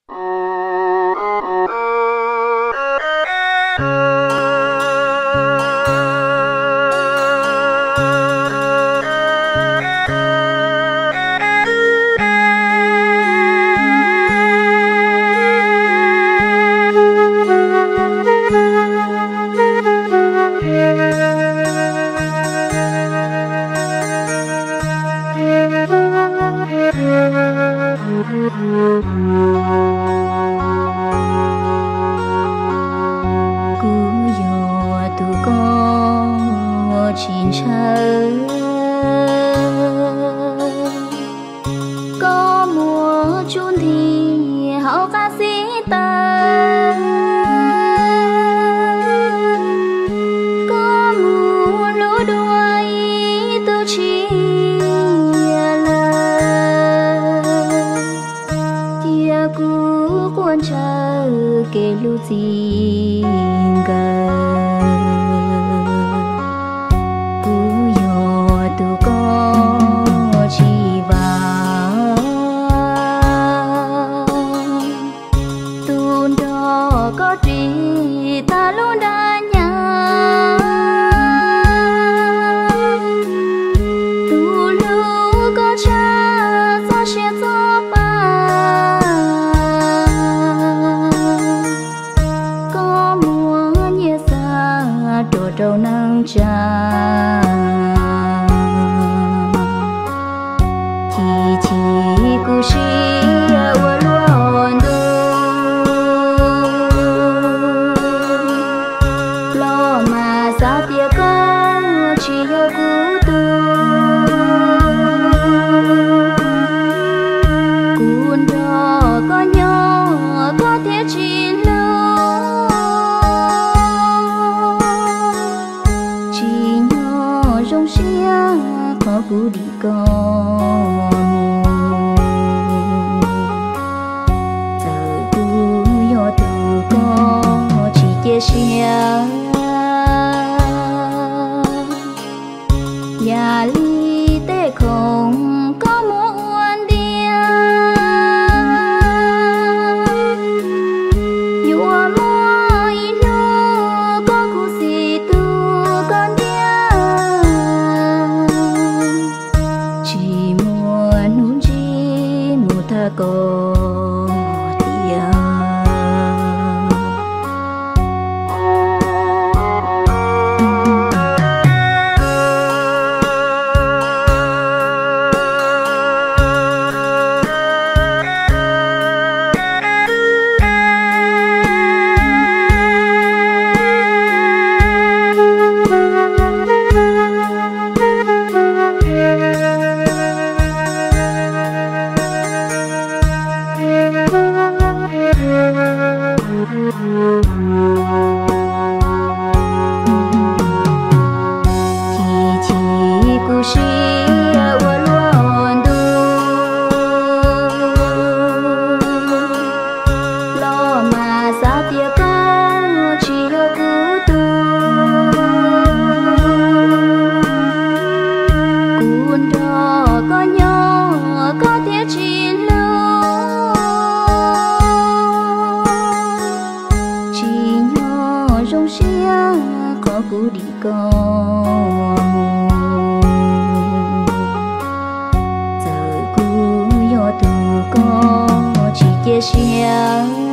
Kuv yog tus koj tsis ntshaw, koj muaj tsuj nti hauv qab xib taw, koj mus hlub dua ib tug tsis yog lawm. Cia kuv quaj ntshaw kev hlub txij nkawm. Kuv yog tus koj tsis vam, tus nrog koj ris tag lub nra nyab, tus hlub koj tshaj txoj sia txoj pa. Koj muab nyiaj xa rau rau neej tsa, chim chim kuv siab ua luaj ntuj. Los mas xav tias koj tsis yog kuv tug, kuv nrog koj nyob koj thiaj tsis hlub. Tsim nyog zoo siab qhov kuv dim koj mus, txawm kuv yog tus koj tsis cia siab. Yam li tej khoom koj muab ua ntiag, yuav muaj ib hnub koj khuv xim tu koj ntiag, tsis muaj hnub ntsib mus thaj koj tiag. Chim chim kuv siab ua luaj ntuj, los mas xav tias koj tsis yog kuv tug, kuv nrog koj nyob koj thiaj tsis hlub. Tsim nyog zoo siab qhov kuv dim koj mus, txawm kuv yog tus koj tsis cia siab.